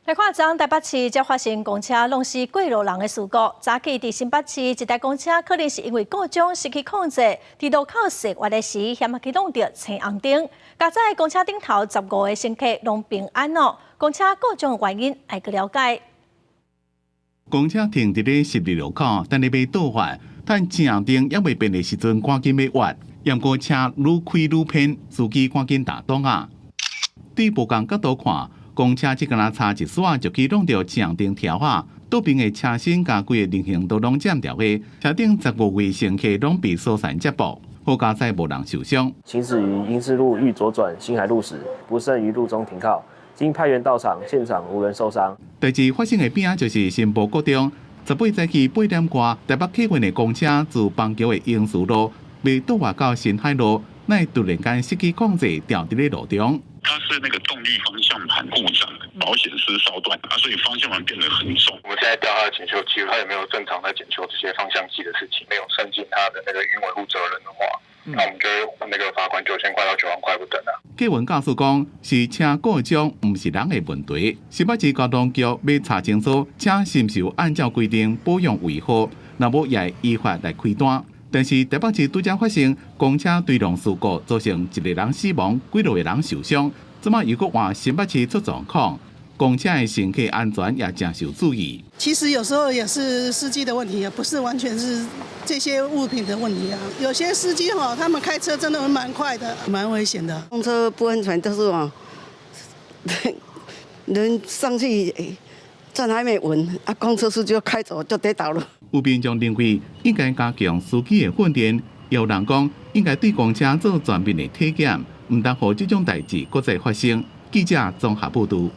來看，昨昏台北市才發生公車挵死過路人的事故。早起佇新北市一台公車可能是因為故障失去控制，佇路口踅彎的時，險仔去挵著青紅燈。佳哉公車頂頭15個乘客攏平安哦。公車故障的原因愛閣了解。公車停佇咧十字路口，等咧欲倒彎，趁青紅燈猶未變的時陣，趕緊欲彎。毋過車愈開愈偏，司機趕緊打擋仔。對無仝角度看，公車只敢若差一絲仔就去挵著青紅燈柱仔，倒爿的車身佮規个人行道攏佔著的，車頂15位乘客攏被疏散接駁，好佳哉無人受傷。行駛於英士路欲左轉新海路時，不慎於路中停靠，經派員到場，現場無人受傷。代誌發生的邊仔就是新埔國中，18早起8點外，台北客運的公車自邦橋的英士路欲倒彎到新海路，乃突然間失去控制，掉佇咧路中。它是那個動力方向盤故障，保險絲燒斷，啊，所以方向盤變得很重。我們現在調他的檢修記錄，他有沒有正常在檢修這些方向機的事情？沒有善盡他的那個營運維護責任的話，那我們就會那個罰款9000塊到9萬塊不等啊。客運駕駛講是車故障，毋是人的問題。新北市交通局欲查清楚車是毋是有按照規定保養維護，若無也會依法來開單。但是台北市拄才發生公車追撞事故，造成一個人死亡，幾落個人受傷。這擺又閣換新北市出狀況，公車的乘客安全也誠受注意。其實有時候也是司機的問題啊，不是完全是這些物品的問題啊。有些司機哈，他們開車真的蠻快的，蠻危險的。公車不安全，就是哦，人上去站還沒穩，啊，公車司機就開走就跌倒了。有民眾認為應該加強司機的訓練，有人講應該對公車做全面的體檢，毋通予這種代誌閣再發生。記者綜合報導。